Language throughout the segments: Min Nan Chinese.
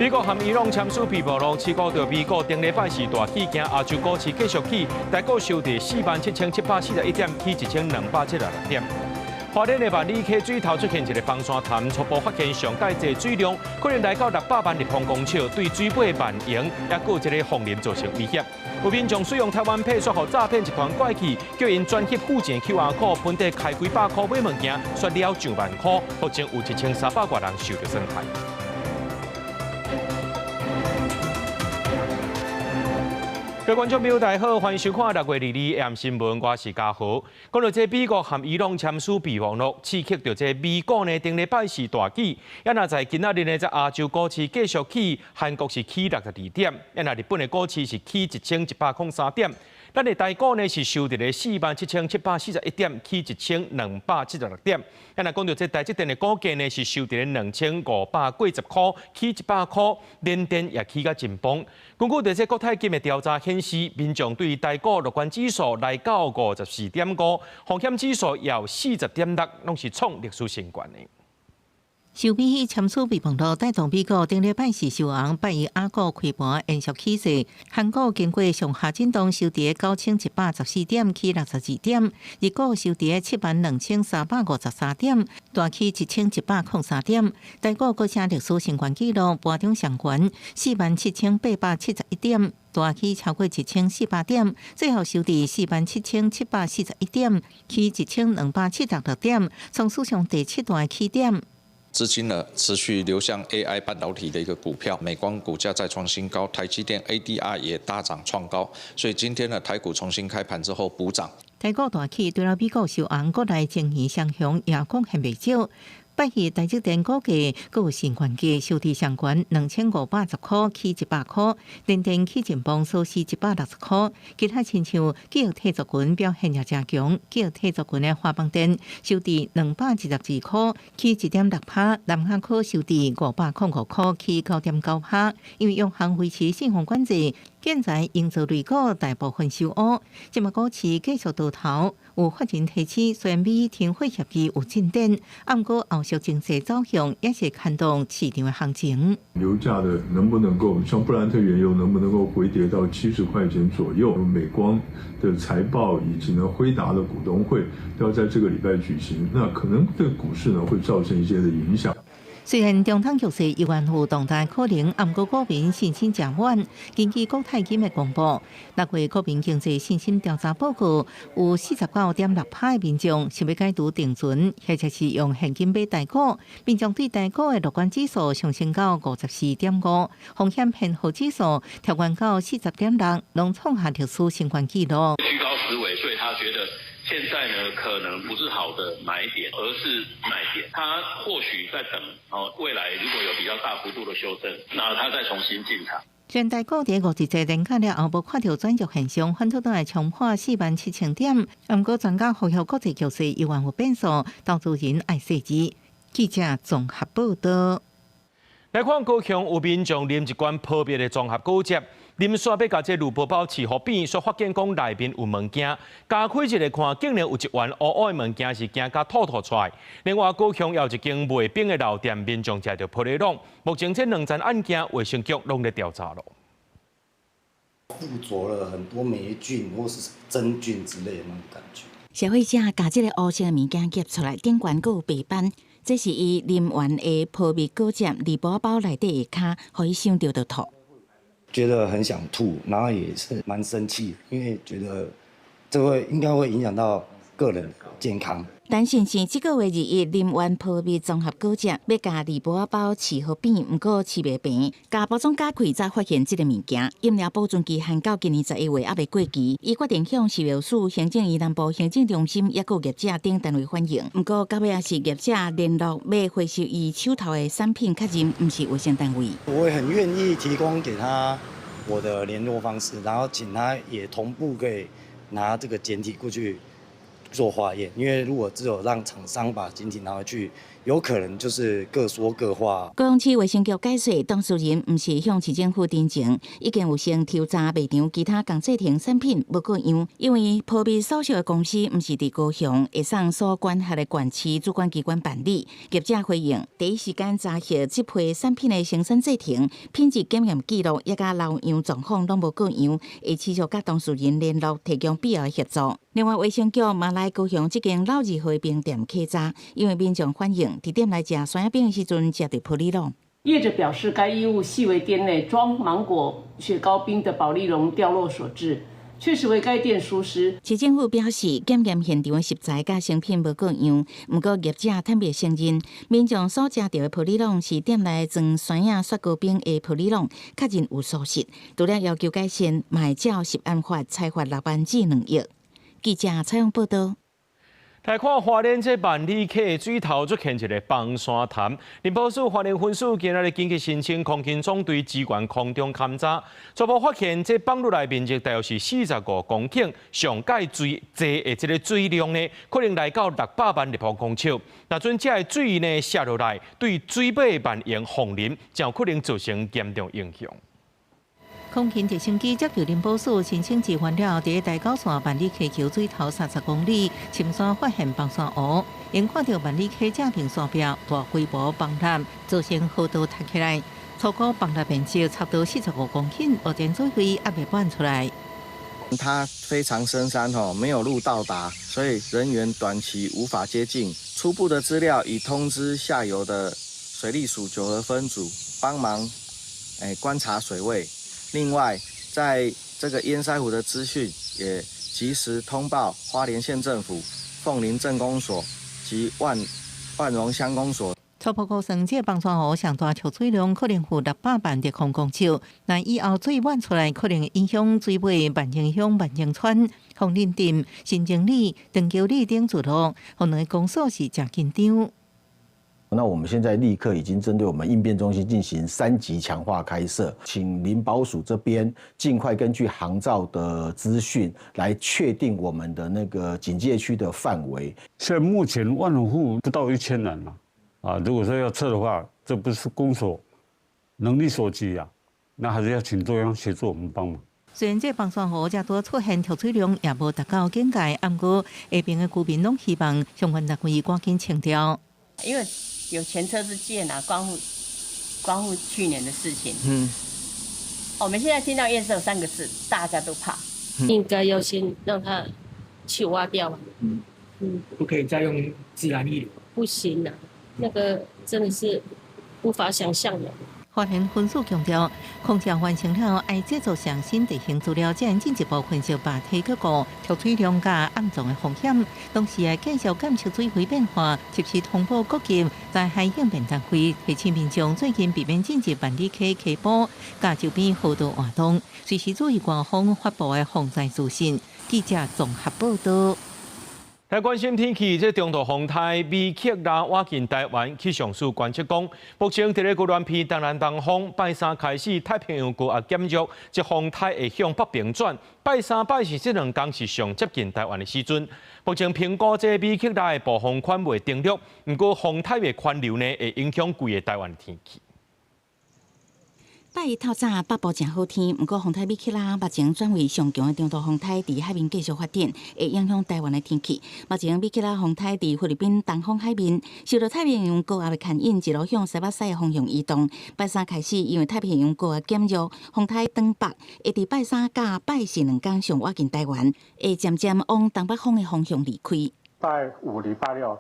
美國和伊朗簽署備忘錄，刺激著美股頂禮拜四大起，驚亞洲股市繼續起，台股收佇47,741點，起1276點。花蓮的萬里溪水頭出現一个崩山潭，初步發現上蓋濟水量可能來到600萬立方公尺，對水尾蔓延，抑閣這个楓林造成威脅。有民眾使用台灣配煞予詐騙集團拐去，叫𪜶轉翕付錢 QR code，盤底開幾百箍買物件，煞了上萬箍，目前有1300外人受著傷害。各位觀眾朋友，大家好，歡迎收看6月22 AM 新聞，我是嘉豪。講到這美國和伊朗簽署備忘錄，刺激著這美股呢，頂禮拜四大起。啊，若在今仔日呢，這亞洲股市繼續起，韓國是起62點，啊，若日本的股市是起1103點。咱的台股呢是收佇咧47,741點，起1276點。啊，若講到這台積電的股價呢是收佇咧2590箍，起100箍，聯電也起甲真崩。根據這國泰金的調查顯示，民眾對台股樂觀指數來到54.5，風險指數也有40.6，攏是創歷史新高的。受美伊簽署備忘錄帶動美股頂禮拜四收紅，拜一亞股開盤延續起勢。韓股經過上下震盪，收佇9114點，起62點；日股收佇72,353點，大起1103點。台股閣寫歷史新高紀錄，盤中上懸47,871點，大起超過1400點，最後收佇47,741點，起1276點，創史上第七大起點。資金呢持續流向 AI 半導體的一個股票，美光股價再創新高，台積電 ADR 也大漲創高，所以今天呢台股重新開盤之後補漲。台股大起，除了美股收紅，國內晶圓雙雄也貢獻袂少。拜二台積電股價閣有新懸價，收佇上懸2510箍，起100箍；聯電起真崩，收市160箍。其他親像記憶體族群表現也誠強，記憶體族群的華邦電收佇222箍，起1.6趴；南亞科收佇505箍，起9.9趴。因為央行維持信用管制，建材營造類股大部分收烏，這馬股市繼續多頭。有法人提醒，雖然美伊停火協議有進展，毋過後續情勢走向也是牽動市場的行情。油價的能不能夠，像布蘭特原油能不能夠回跌到70塊錢左右？美光的財報以及呢輝達的股東會都要在這個禮拜舉行，那可能對股市呢會造成一些的影響。雖然中東局勢猶原有動盪可能，毋過股民信心誠穩。根據國泰金的公布，6月國民經濟信心調查報告，有49.6趴的民眾想欲解除定存，或者是用現金買台股。民眾對台股的樂觀指數上升到54.5，風險偏好指數調懸到40.6，攏創下歷史新高紀錄。居高思危，所以他覺得現在呢，可能不是好的買點，而是賣點。他或許在等哦，未來如果有比較大幅度的修正，那他再重新進場。全台股佇五日濟連假了後，無看著轉弱現象，反倒轉來衝破47,000點。毋過專家呼籲國際局勢猶原有變數，投資人愛細緻。記者綜合報道。來看高雄有民眾啉一罐泡蜜的綜合果汁，啉煞欲共這呂寶寶飼予扁，煞發現講內面有物件，加開一下看，竟然有一丸烏烏的物件是驚甲吐吐出來。另外，高雄也有一間賣冰的老店，民眾食著噗咧挵。目前這兩樁案件，衛生局攏咧調查咯。附着了很多黴菌或是真菌之類的那種感覺。消費者共這个烏色的物件夾出來，頂懸閣有白斑，這是伊啉完的泡蜜果汁，糜砵仔包內底的跤，予伊想著就吐。覺得很想吐，然後也是蠻生氣，因為覺得這會應該會影響到個人健康。陳先生這個月21啉完泡蜜綜合果汁，欲共糜砵仔包飼予扁，毋過飼袂平，共包裝解開才發現這个物件。飲料保存期限到今年11月，猶未過期。伊決定向食藥署、行政院南部行政中心，抑閣業者等單位反映。毋過到尾也是業者聯絡欲回收伊手頭的產品，確認毋是衛生單位。我會很願意提供給他我的聯絡方式，然後請他也同步可以拿這個檢體過去做化驗，因為如果只有讓廠商把檢體拿回去，有可能就是各說各話。高雄市衛生局解釋，當事人毋是向市政府陳情，已經有先抽查賣場其他仝製程產品無過樣，因為保密手續的公司毋是佇高雄，會送所管轄的縣市主管機關辦理。業者回應，第一時間查核這批產品的生產製程、品質檢驗記錄，抑佮留樣狀況攏無過樣，會持續佮當事人聯絡，提供必要的協助。另外，衛生局嘛來高雄這間老字號冰店稽查，因為民眾反映，佇店內食酸仔冰的時陣食著保麗龍。業者表示，該異物係為店內裝芒果雪糕冰的保麗龍掉落所致，確實為該店疏失。市政府表示，檢驗現場的食材佮成品無過樣，毋過業者坦白承認，民眾所食著的保麗龍是店內裝酸仔雪糕冰的保麗龍，確認有疏失，除了要求改善，嘛會照食安法裁罰6萬至2億。記者採訪報道。來看花蓮這萬里溪的水頭出現一个崩山潭，林保署花蓮分署今仔日緊急申請空勤總隊支援空中勘查，初步發現這崩落來面積大約是45公頃，上蓋水濟的這个水量呢，可能來到600萬立方公尺。若準這个水呢瀉落來，對水尾萬榮鳳林，就可能造成嚴重影響。空勤直升機接到林保署申請支援了，佇台九線萬里溪橋水頭30公里，深山發現崩山湖，𪜶看著萬里溪正爿山壁大規模崩塌，造成河道塌起來，初估崩塌面積差不多45公頃，目前水位猶未滿出來。它非常深山吼，沒有路到達，所以人員短期無法接近。初步的資料已通知下游的水利署九和分組幫忙，觀察水位。另外，在這個堰塞湖的資訊也及時通報花蓮縣政府、鳳林鎮公所及萬榮鄉公所。初步估算，這个崩山湖上大蓄水量可能有600萬立方公尺。若以後水滿出來，可能影響水尾萬榮鄉萬榮村、鳳林鎮、新生里、長橋里等聚落，予兩个公所是誠緊張。那我們現在立刻已經針對我們應變中心進行3級強化開設，請林保署這邊盡快根據航照的資訊來確定我們的那個警戒區的範圍。現在目前萬榮戶不到1000人了，啊，如果說要撤的話，這不是公所能力所及啊，那還是要請中央協助我們幫忙。雖然這崩山湖這拄出現蓄水量也無達到警戒，毋過下爿的居民攏希望相關單位趕緊清掉。因為有前車之鑑啊，光復去年的事情。我們現在聽到堰塞三個字，大家都怕。應該要先讓它去挖掉。不可以再用自然溢流。不行啊，那個真的是無法想象的。花蓮分署強調，工程完成了，愛製作上新地形資料，才能進一步分析壩體結構、蓄水量佮暗藏的風險。同時，會繼續監測水位變化，及時通報各級災害應變單位，提醒民眾最近避免進入萬里溪溪埔佮周邊河道活動，隨時注意官方發布的防災資訊。記者綜合報道。來關心天氣，這中度風台米克拉倚近台灣，氣象署觀測講，目前佇咧宜蘭偏東南東風，拜三開始太平洋高壓減弱，這風台會向北邊轉。拜三、拜四這兩工是上接近台灣的時陣。目前評估這米克拉的暴風圈未登陸，毋過風台的環流呢，會影響規個台灣的天氣。拜一透早北部誠好天，毋過風台米克拉目前轉為上強的中度風台，佇海面繼續發展，會影響台灣的天氣。目前米克拉風台佇菲律賓東方海面，受著太平洋高壓的牽引，一路向西北西的方向移動。拜三開始，因為太平洋高壓減弱，風台轉北，會佇拜三佮拜四兩工上倚近台灣，會漸漸往東北風的方向離開。拜五、禮拜六，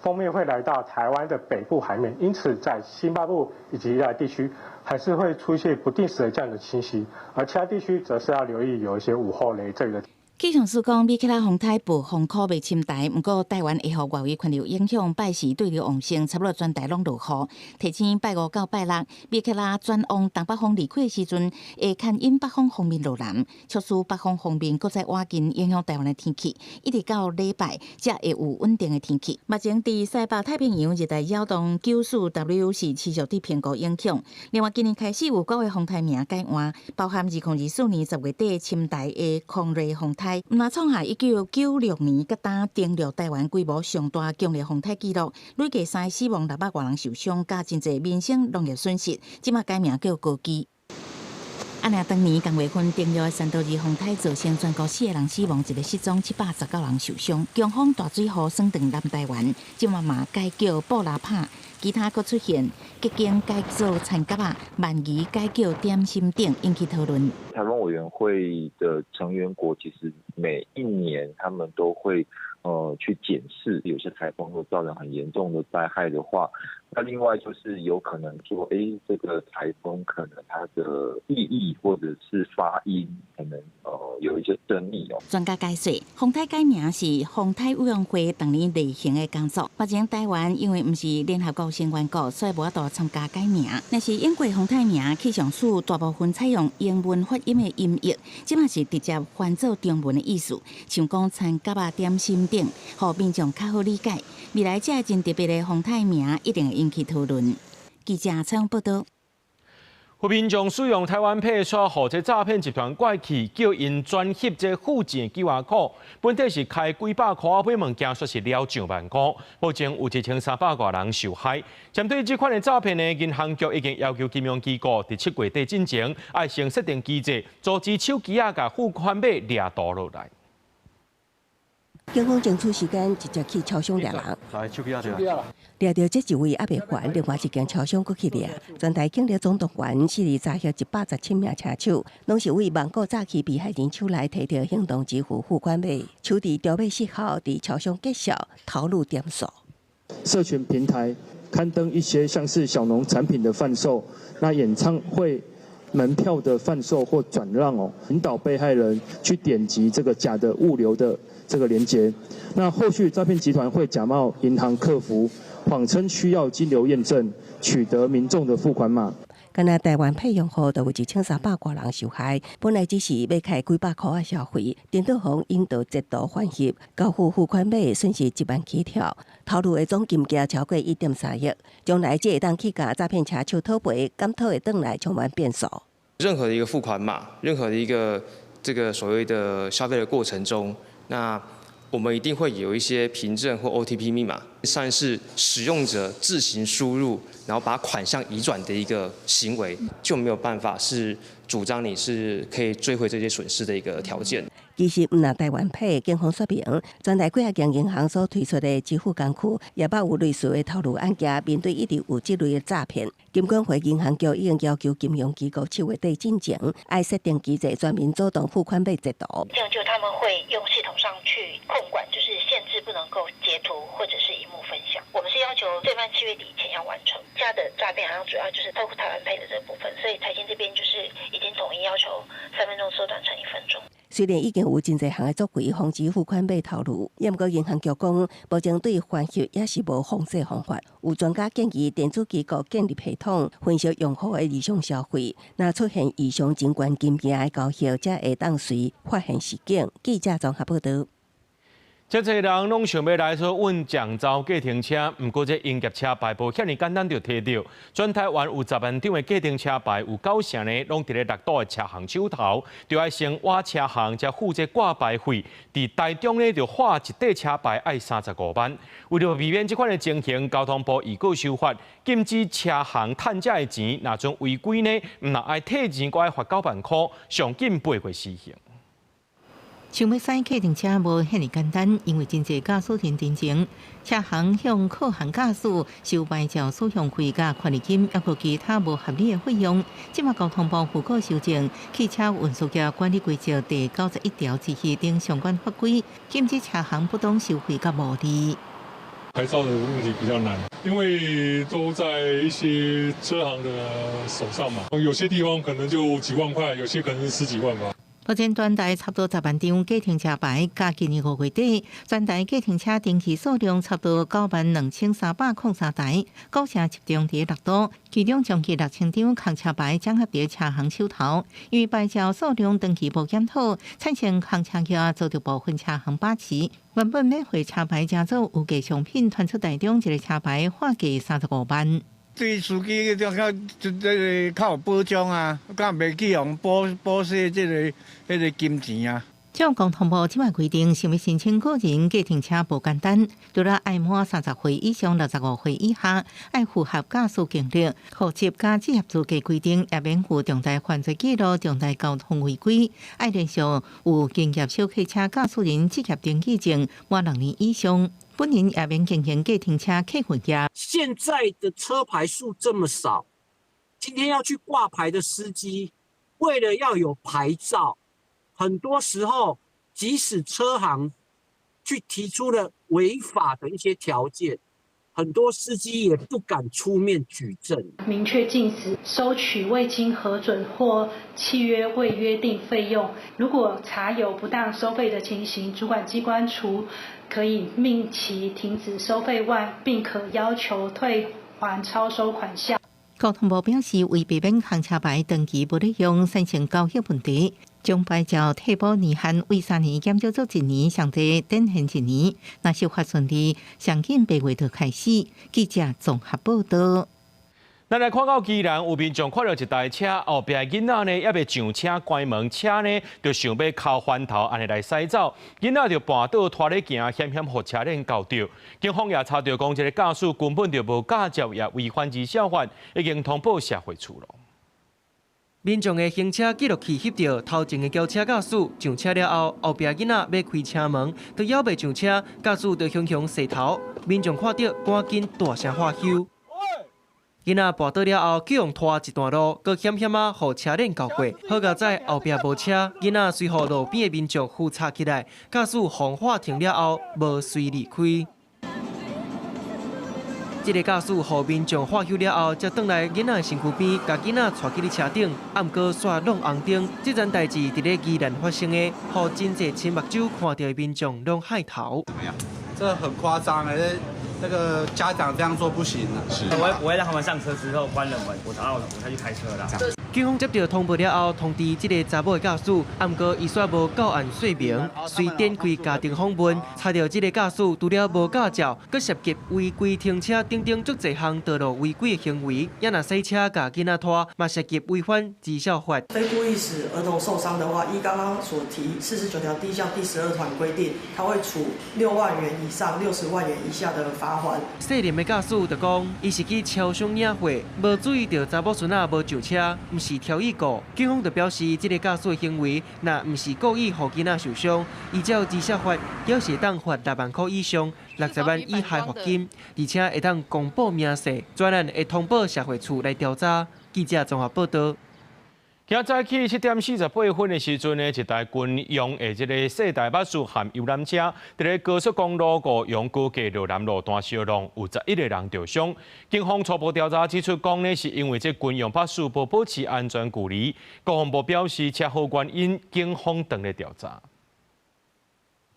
鋒面會來到台灣的北部海面，因此在新北部以及宜蘭地區，還是會出現不定時的降雨侵襲，而其他地區則是要留意有一些午後雷陣雨的。氣象署講，米克拉風台暴風區袂侵台，毋過台灣會予外圍環流影響，拜四對流旺盛，差不多全台攏落雨。提醒拜五到拜六，米克拉轉往東北方離開的時陣，會牽引北風鋒面落南，促使北風鋒面閣再倚近影響台灣的天氣，一直到禮拜才會有穩定的天氣。目前佇西北太平洋熱帶擾動94W 是持續佇評估影響。另外，今年開始有九个風台名改換，包含2024年10月底侵台的康瑞風台。颱，毋但創下1996年佮今登陸台灣規模上大強烈風颱紀錄，累計三个死亡，600外人受傷，佮真濟民生農業損失。這馬改名叫高基。啊，若當年仝月份登陸的珊多爾風颱，造成全國四個人死亡，一个失蹤，719人受傷。強風大水雨耍轉南台灣，這馬嘛改叫布拉帕。其他閣出現結經改做田蛤仔，鰻魚改叫點心等，引起討論。颱風委員會的成員國其實每一年他們都會去檢視，有些颱風會造成很嚴重的災害的話，那另外就是有可能說，這個颱風可能它的意義或者是發音可能有一些爭議哦。專家解釋，風颱改名是風颱委員會當年例行的工作。目前台灣因為毋是聯合國成員國，所以無法度參加改名。若是英國風颱名，氣象署大部分採用英文發音的音譯，這馬是直接翻做中文的意思，像講田蛤仔點心等，予民眾較好理解。未來這个真特別的風颱名，一定會引起討論。記者採訪報道。有民眾使用台灣 Pay 煞予這詐騙集團拐去，叫𪜶轉翕這付錢 QR code，本底是開幾百箍，買物件煞是了上萬箍，目前有1300外人受害。針對這款的詐騙呢，銀行局已經要求金融機構佇7月底進前，愛先設定機制，阻止手機仔共付款碼掠圖落來。警方爭取時間，直接去超商掠人。掠著這一位猶未還，另外一間超商閣去掠。全台警力總動員，四日查獲117名車手，攏是為網購詐欺被害人手內提著行動支付付款碼，手佇條碼失效，佇超商結數頭路點數。社群平台刊登一些像是小農產品的販售，那演唱會門票的販售或轉讓哦，引導被害人去點擊這個假的物流的這個連結。那後續詐騙集團會假冒銀行客服，謊稱需要金流驗證，取得民眾的付款碼。敢若台灣 Pay 用戶就有1300外人受害，本來只是欲開幾百箍仔消費，顛倒予引導截圖反翕，交付付款碼損失1萬起跳，頭路的總金額超過1.3億，將來這會當去共詐騙車手討賠，敢討會轉來充滿變數。任何的一個付款碼，任何的一個這個所謂的消費的過程中，那我們一定會有一些憑證或 OTP 密碼，算是使用者自行輸入，然後把款項移轉的一個行為，就沒有辦法是主張你是可以追回這些損失的一個條件。其實毋但台灣 Pay，警方說明，全台幾仔間銀行所推出的支付工具，也捌有類似的套路案件，面對一直有這類的詐騙。金管會銀行局已經要求金融機構7月底進前，愛設定機制，專門阻擋付款碼截圖。這樣就他們會用系統上去控管，就是限制不能夠截圖或者是螢幕分享。我們是要求最慢7月底前要完成。現在的詐騙好像主要就是透過台灣 Pay 的這部分，所以財經這邊就是已經統一要求3分鐘縮短成1分鐘。雖然已經有真濟項的作為防止付款碼套路，毋過銀行局講，目前對反翕也是無防制方法。有專家建議，電子機構建立系統，分析用戶的異常消費，若出現異常真懸金額的交易，才會當隨發現示警。記者綜合報導。遮濟人攏想欲來說運獎招計程車，毋過這營業車牌無遐爾簡單就提著。全台灣有10萬張的計程車牌，有9成呢攏佇咧六都的車行手頭，就愛先挖車行，才付這掛牌費。佇台中呢，就畫一塊車牌愛35萬。為著避免這款的情形，交通部預告修法，禁止車行趁這的錢，若準違規呢，毋但愛退錢，閣愛罰9萬箍，上緊8月施行。想欲駛計程車無遐爾簡單，因為真濟駕駛人申請，車行向客行駕駛收牌照使用費佮權利金，抑閣其他無合理的費用。這馬交通部副告修正《汽車運輸業管理規則》第91條之2等相關法規，禁止車行不當收費佮牟利。牌照的問題比較難，因為都在一些車行的手上嘛，有些地方可能就幾萬塊，有些可能是十幾萬吧。目前全台差不多10萬張計程車牌，佮今年5月底，全台計程車登記數量差不多92,303台，九成集中佇六都，其中將近6000張空車牌掌握佇車行手頭，因為牌照數量長期無檢討，產生空車業遭著部分車行把持。原本免費車牌成做有價商品，傳出台中一个車牌劃價35萬。對司機較較這個較有保障啊，敢袂去予剝削這个彼個金錢啊。交通部這擺規定，想欲申請個人計程車無簡單，除了愛滿30歲以上、65歲以下，愛符合駕駛經歷、戶籍佮職業資格規定，也免有重大犯罪記錄、重大交通違規，愛連續有營業小客車駕駛人職業登記證滿6年以上，本人也免經營計程車客運業。現在的車牌數這麼少，今天要去掛牌的司機，為了要有牌照，很多時候，即使車行去提出了違法的一些條件，很多司機也不敢出面舉證。明確禁止收取未經核准或契約未約定費用。如果查有不當收費的情形，主管機關除可以命其停止收費外，並可要求退還超收款項。交通部表示，為避免空車牌長期無咧用，產生交易問題，將牌照退保年限為3年減少做一年，上濟展延一年。若修法順利，上緊8月就開始。記者綜合報道。咱來看到宜蘭有民眾看著一台車，後壁囡仔呢猶未上車關門，車呢就想欲敲翻頭按呢來駛走，囡仔就跋倒拖咧行，險險予車輪鉤著。警方也查著講，這个駕駛根本就無駕照，也違反二消法，已經通報社會處囉。民眾的行車記錄器翕著頭前的轎車駕駛上車了後，後壁囡仔欲開車門，都猶未上車，駕駛就雄雄踅頭。民眾看著，趕緊大聲喝唏。囡仔跋倒了後，去予拖一段路，閣險險仔予車輪鉤過。好佳哉後壁無車，囡仔隨予路邊的民眾扶插起來，駕駛予喊停了後，無隨離開。這个駕駛予民眾喝唏了後，才轉來囡仔的身軀邊，共囡仔帶去咧車頂，毋過煞挵紅燈。這樁代誌佇咧宜蘭發生的，予真濟親目睭看著的民眾攏駭頭。怎麼樣？這很誇張欸，那個家長這樣做不行啊。是，我會讓他們上車之後關了門，我然後我才去開車啦。警方接著通報了後，通知這个查某的駕駛，毋過伊煞無到案說明，隨展開家庭訪問，查著這个駕駛除了無駕照，閣涉及違規停車等等足濟項道路違規的行為，也若駛車共囡仔拖，嘛涉及違反兒少法。非故意使兒童受傷的話，依剛剛所提49條 D 項第12款規定，他會處6萬元以上60萬元以下的罰鍰。細林的駕駛就講，伊是去超商領貨，無注意著查某孫仔無上車，毋是挑意顧。警方就表示，這个駕駛的行為，若毋是故意予囡仔受傷，依照兒少法，猶是會當罰6萬箍以上60萬以下罰金，而且會當公布明細，專案會通報社會處來調查。記者綜合報道。今早起7點48分的時陣呢，一台軍用的這个細台巴士和遊覽車，佇咧高速公路五楊高架羅南路段相撞，有11個人著傷。警方初步調查指出，講呢是因為這軍用巴士無保持安全距離。國防部表示，車禍原因警方正咧調查。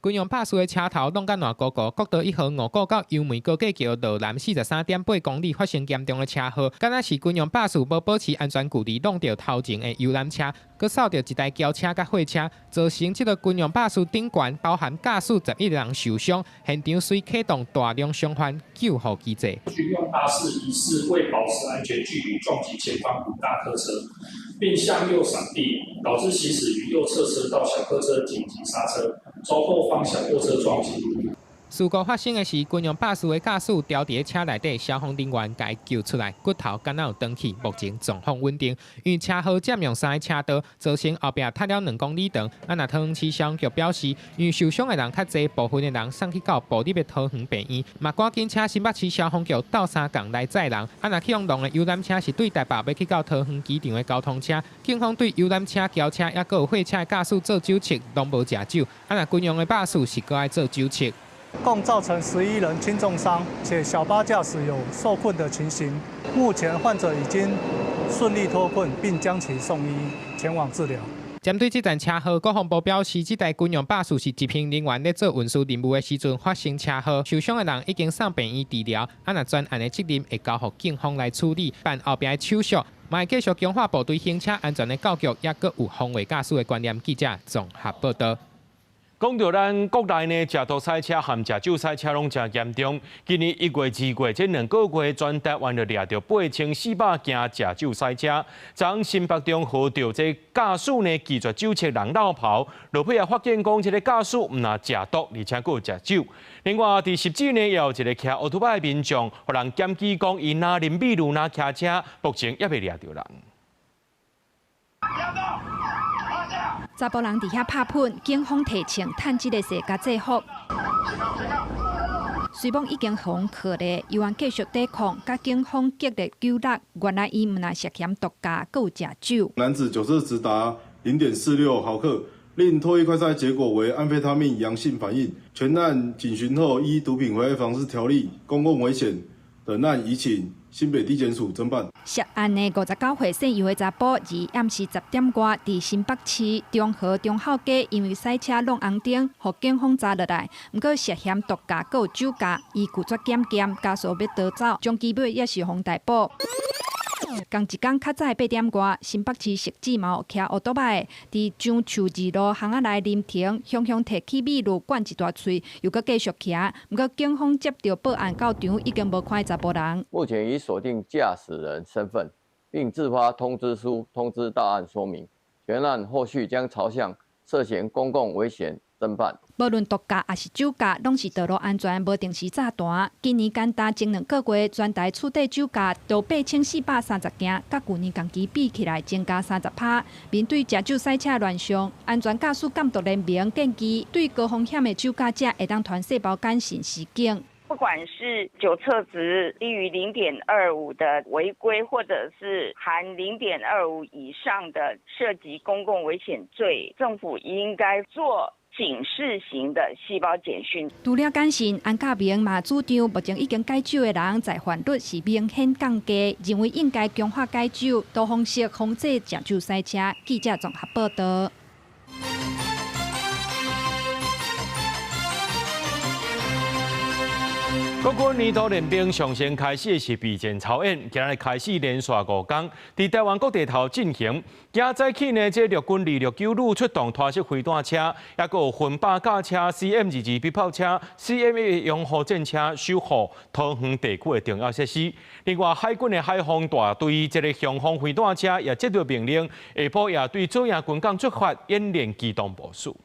軍用巴士的車頭挵甲爛糊糊，國道1號五股到楊梅高架橋羅南43.8公里發生嚴重的車禍，敢若是軍用巴士無保持安全距離，挵著頭前的遊覽車，閣掃著一台轎車佮貨車，造成這个軍用巴士頂懸包含駕駛11個人受傷，現場隨啟動大量傷患救護機制。軍用巴士疑似未保持安全距離撞擊前方五大客車，並向右閃避，導致行駛於右側車道小客車緊急剎車，遭後方小貨車撞擊。事故發生的是軍用巴士的駕駛牢佇車內底，消防人員共伊救出來，骨頭敢若有斷去，目前狀況穩定。因為車禍佔用三个車道，造成後壁塞了2公里長。啊，若桃園市消防局表示，因為受傷的人較濟，部分的人送去到部立的桃園病院，嘛趕緊請新北市消防局鬥相共來載人。啊，若去予挵的遊覽車是對台北欲去到桃園機場的交通車，警方對遊覽車、轎車抑閣有貨車的駕駛做酒測，攏無食酒。啊，若軍用的巴士是閣愛做酒測。共造成11人輕重傷，且小巴駕駛有受困的情形。目前患者已經順利脫困，並將其送醫前往治療。針對這樁車禍，國防部表示，這台軍用巴士是執行人員咧做運輸任務的時陣發生車禍，受傷的人已經送病院治療。啊，若專案的責任會交予警方來處理，辦後壁的手續，嘛會繼續強化部隊行車安全的教育，抑閣有防衛駕駛的觀念。記者綜合報道。講到咱國內呢，食毒賽車和食酒賽車攏誠嚴重。今年1月、2月這兩個月，全台灣就掠著8400件食酒賽車。昨新北中河著這駕駛呢拒絕酒測人落跑，落尾也發現講這个駕駛毋但食毒，而且閣有食酒。另外，佇汐止呢，也有一个騎歐多擺的民眾，予人檢舉講，伊若啉米露，若騎車，目前猶未掠著人。查埔人佇遐拍噴，警方提槍趁這个勢共制服。雖罔已經予銬咧，猶原繼續抵抗，佮警方激烈糾纏。原來伊毋但涉嫌毒駕，閣有食酒。男子酒測值達0.46毫克，另唾液快篩結果為安非他命陽性反應。全案警詢後，依毒品危害防制條例、公共危險等案移請新北地檢署偵辦。涉案的59歲姓游的查埔，佇暗時10點外，佇新北市中和中孝街，因為駛車挵紅燈，予警方查落來。毋過涉嫌毒駕，閣有酒駕，伊拒絕檢驗，加速欲逃走，終其尾也是予逮捕。仝一工較早的8點外，新北市汐止嘛有騎歐多擺，佇樟樹二路巷仔內臨停，雄雄提起米露灌一大喙，又閣繼續騎。毋過警方接著報案到場，已經無看查埔人。目前已鎖定駕駛人身份，並制發通知書通知到案說明。全案後續將朝向涉嫌公共危險偵辦。無論毒駕抑是酒駕，攏是道路安全無定時炸彈。今年簡單前兩個月，全台處理酒駕都8430件，佮舊年仝期比起來增加30%。面對食酒賽車亂象，安全駕駛監督聯盟建議，對高風險的酒駕者會當傳細胞簡訊示警。不管是酒測值低於0.25的違規，或者是含0.25以上的涉及公共危險罪，政府應該做警示型的細胞簡訊。除了簡訊，安教明嘛主張，目前已經戒酒的人再犯率是明顯降低，認為應該強化戒酒，多方式防止食酒賽車。記者綜合報導。國軍年度練兵上先開始的是備戰操演，今日開始連續5天，佇台灣各地頭進行。今早起呢，這陸軍269旅出動拖式飛彈車，抑閣有分靶駕車、CM22迫炮車、CM1擁護戰車，守護桃園地區的重要設施。另外，海軍的海防大隊這个雄風飛彈車也接到命令，下晡也對左營軍港出發演練機動部署。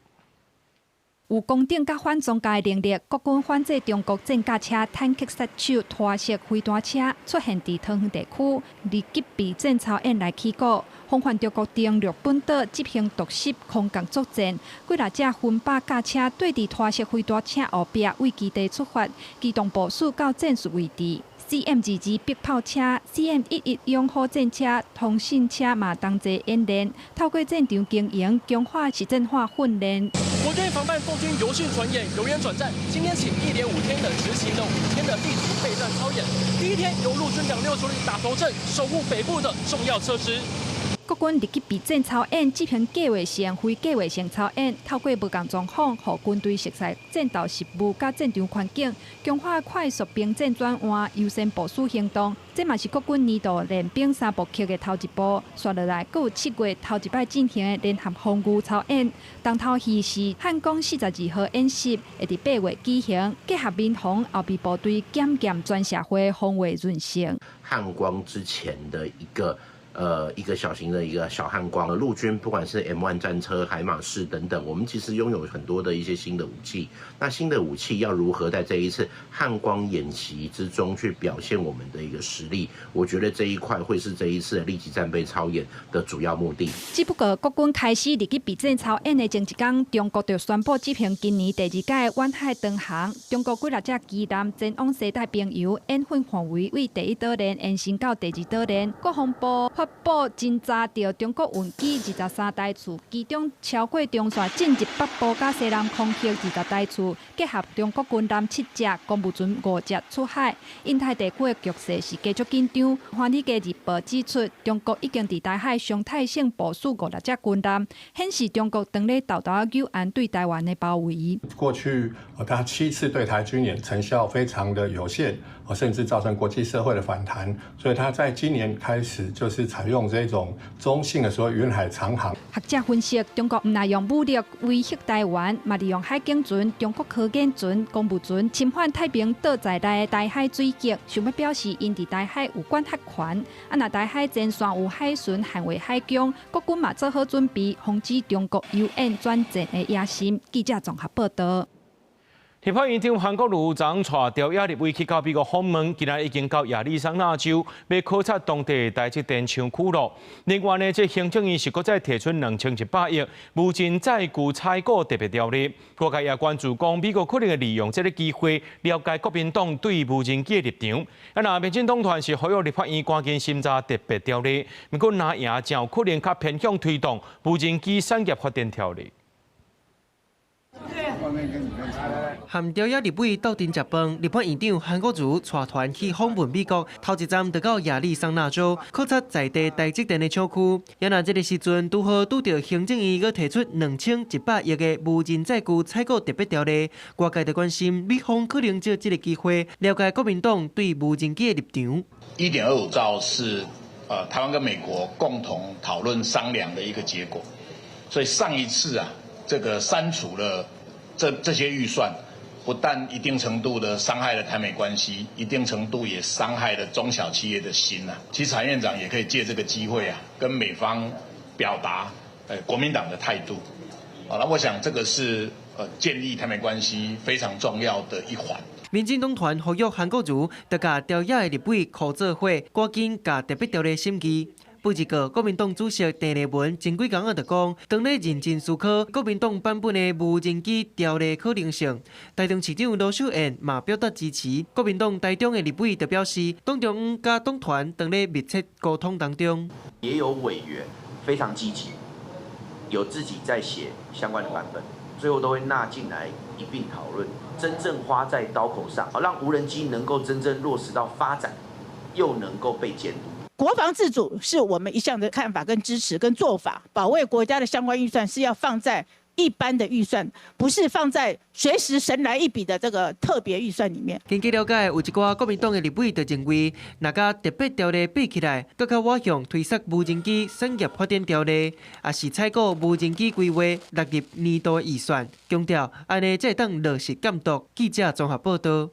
有攻頂佮反裝甲的能力，國軍反制中國戰甲車、坦克殺手、拖式飛彈車出現佇桃園地區，立即備戰操演來起鼓，防範中國登陸本島執行獨立空降作戰。幾若隻分靶駕車對佇拖式飛彈車後壁為基地出發，機動部署到戰術位置。CM22迫炮車、CM11勇虎戰車、通信車嘛同齊演練，透過戰場經營強化實戰化訓練。國軍防範共軍遊訓傳演，由遠轉戰。今天起1連5天的執行了5天的立即備戰操演。第一天由陸軍269旅打頭陣，守護北部的重要設施。國軍入去備戰操演，執行計劃性、非計劃性操演，透過無仝狀況，予軍隊熟悉戰鬥實務佮戰場環境，強化快速兵戰轉換、優先部署行動。這嘛是國軍年度練兵三部曲的頭一步。紲落來，閣有7月頭一擺進行的聯合防禦操演。重頭戲是漢光42號演習，會佇8月舉行，結合民防後備部隊檢驗全社會防衛韌性。漢光之前的一個。一個小型的一個小漢光，陸軍不管是 M1 戰車、海馬士等等，我們其實擁有很多的一些新的武器。那新的武器要如何在這一次漢光演習之中去表現我們的一個實力？我覺得這一塊會是這一次的立即戰備操演的主要目的。只不過國軍開始入去備戰操演的前一天，中國就宣布執行今年第2屆遠海導航。中國幾若隻機艦前往西太平洋演訓範圍，為第一島鏈延伸到第二島鏈。國防部發布偵查著中國運機23台次，其中超過中線進入北部佮西南空域20台次，結合中國軍艦7隻、公務船5隻出海。印太地區的局勢是繼續緊張。華爾街日報指出，中國已經佇台海常態性部署50隻軍艦，顯示中國當咧沓沓仔糾對台灣的包圍。過去他7次對台軍演成效非常的有限，甚至造成國際社會的反彈，所以他在今年開始就是採用這種中性的所謂遠海長航。學者分析，中國毋但用武力威脅台灣，嘛利用海警船、中國科研船、公務船侵犯太平島在內的台海水域，想欲表示𪜶佇台海有管轄權。啊，若台海前線有海巡捍衛海疆，國軍嘛做好準備，防止中國由演轉戰的野心。記者綜合報道。立法院長韓國瑜昨帶朝野立委去到美國訪問，今仔已經到亞利桑那州，欲考察當地台積電廠區咯。另外呢，這行政院是閣再提出2100億無人載具採購特別條例，外界也關注講美國可能會利用這个機會了解國民黨對無人機的立場。啊，若民進黨團是呼籲立法院趕緊審查特別條例，毋過若贏誠有可能較偏向推動無人機產業發展條例。和朝野立委鬥陣食飯，立法院長韓國瑜帶團去訪問美國，頭一站就到亞利桑那州考察在地台積電的廠區。也若這个時陣，拄好拄著行政院閣提出2100億的無人載具採購特別條例，外界就關心美方可能藉這个機會了解國民黨對無人機的立場。1.25兆是台灣跟美國共同討論商量的一個結果，所以上一次啊，這個刪除了這些預算。不但一定程度的傷害了台美關係，一定程度也傷害了中小企業的心啊。其實韓院長也可以借這個機會啊，跟美方表達國民黨的態度。好，那我想這個是建立台美關係非常重要的一環。民進黨團呼籲韓國瑜，著共朝野的立委箍做伙，趕緊共特別條例審議。不過，國民黨主席鄭麗文前幾工仔就講，當咧認真思考國民黨版本的無人機條例可能性。台中市長盧秀燕嘛表達支持。國民黨台中的立委就表示，黨中央佮黨團當咧密切溝通當中，也有委員非常積極，有自己在寫相關的版本，最後都會納進來一併討論，真正花在刀口上，好讓無人機能夠真正落實到發展，又能夠被監督。國防自主是我們一向的看法跟支持跟做法，保衛國家的相關預算是要放在一般的預算，不是放在隨時神來一筆的這個特別預算裡面。根據了解，有一寡國民黨的立委就認為，若佮特別條例比起來，閣較倚向推捒無人機產業發展條例，抑是採購無人機規劃納入年度預算，強調按呢才會當落實監督。記者綜合報道。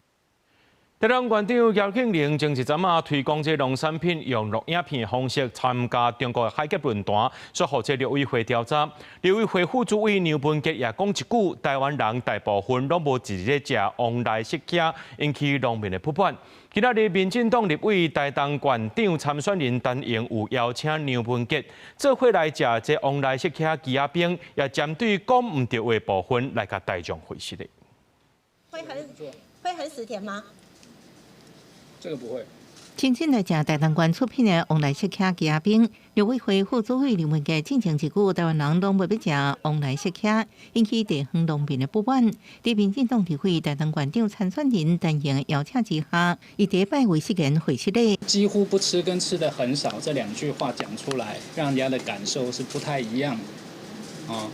台東縣長姚慶鈴前一陣仔推廣這農產品用錄影片方式參加中國的海峽論壇，煞予這陸委會調查。陸委會副主委梁文傑也講一句：台灣人大部分攏無一日食旺來釋迦，引起農民的不滿。今仔日民進黨立委台東縣長參選人陳瑩有邀請梁文傑做伙來食這旺來釋迦枝仔冰，也針對講毋著話部分來共大眾解釋的。會很死甜嗎？這個不會。親身來食台東縣出品的旺來釋迦枝仔冰，陸委會副主委林文傑進前一句，台灣人攏無欲食旺來釋迦，引起地方農民的不滿。佇民進黨立委台東縣長參選人陳瑩邀請之下，伊第一擺為失言回失禮。幾乎不吃跟吃的很少這兩句話講出來，讓人家的感受是不太一樣的。哦，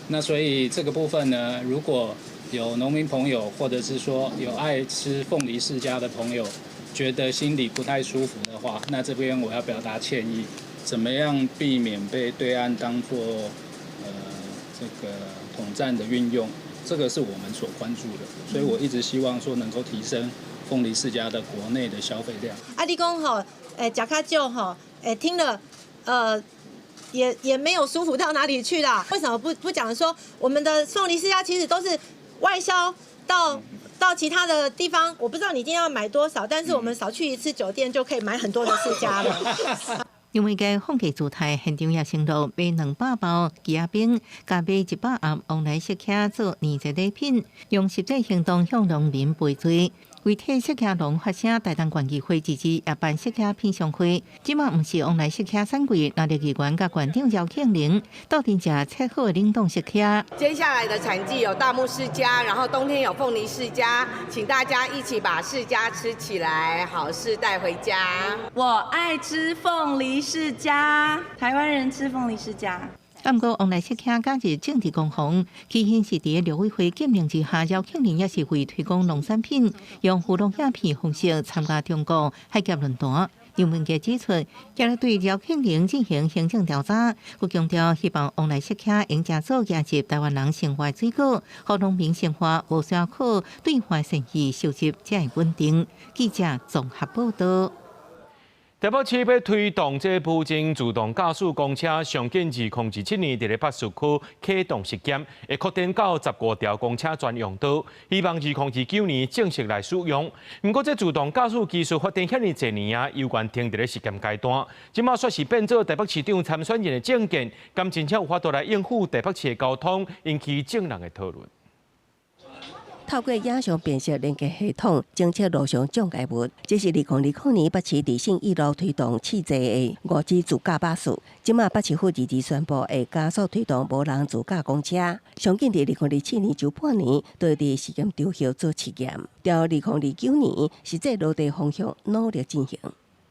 那所以這個部分呢，如果有農民朋友，或者是說有愛吃鳳梨釋迦的朋友，覺得心裡不太舒服的話，那這邊我要表達歉意。怎麼樣避免被對岸當作這個統戰的運用，這個是我們所關注的。所以我一直希望說能夠提升鳳梨釋迦的國內的消費量。啊，你講吼，食較少吼，聽了，也沒有舒服到哪裡去啦。為什麼不講說我們的鳳梨釋迦其實都是外銷到其他的地方，我不知道你今天要買多少，但是我們少去一次酒店就可以買很多的釋迦了。因為該放假姿態，現場也承諾買200包枝仔冰，共買100盒旺來釋迦做年節禮品，用實際行動向農民賠罪。為替釋迦農發聲，台東縣議會自治也辦釋迦品嘗會。這馬毋是旺來釋迦產季，藍綠議員佮縣長姚慶鈴鬥陣食切好的冷凍釋迦。接下來的產季有大木釋迦，然後冬天有鳳梨釋迦，請大家一起把釋迦吃起來，好事帶回家。我愛吃鳳梨釋迦，台灣人吃鳳梨釋迦。啊，毋過旺來釋迦加入政治攻防，起先是佇陸委會禁令之下，姚慶鈴也是為推廣農產品，用葫蘆影片方式參加中國海峽論壇。梁文傑指出，將來對廖慶玲進行行政調查，閣強調希望旺來釋迦用誠早夯入台灣人生活水果，予農民生活無需要靠對外善意收入才會穩定。記者綜合報道。台北市欲推動這無人自動駕駛公車，上緊2027年佇咧北市區啟動實驗，會擴展到15條公車專用道，希望2029年正式來使用。毋過，這自動駕駛技術發展遐爾濟年啊，猶原停佇咧實驗階段。這馬煞是變做台北市長參選人的政見，敢真正有法度來應付台北市的交通，引起眾人的討論。透過影像辨識連結系統偵測路上障礙物，這是2020年北市佇信義路推動試坐的5G 自駕巴士。這馬北市府二二宣布會加速推動無人自駕公車，上緊佇2027年上半年，就佇試驗場域做試驗，到2029年實際落地方向努力進行。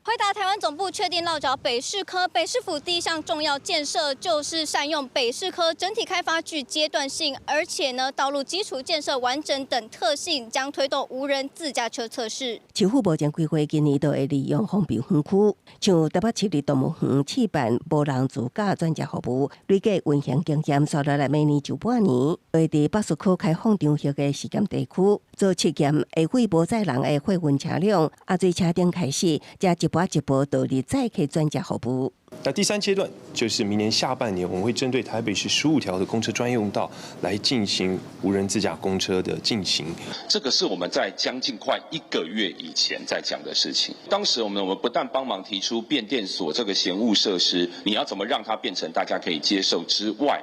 輝達台灣總部確定落腳北士科，北市府第一項重要建設就是善用北士科整體開發具階段性，而且呢道路基礎建設完整等特性，將推動無人自駕車測試。市府目前規劃今年都會利用封閉園區，像台北市立動物園試辦無人自駕轉接服務，累計運行經驗，紲落來明年上半年會佇北市區開放場域的試驗地區做測驗，會開無載人的貨運車輛，啊，自車頂開始，才一步一步導入載客轉接服務。那第三階段就是明年下半年，我們會針對台北市15條的公車專用道來進行無人自駕公車的進行。這個是我們在將近快一個月以前在講的事情。當時我們不但幫忙提出變電所這個嫌惡設施，你要怎麼讓它變成大家可以接受之外，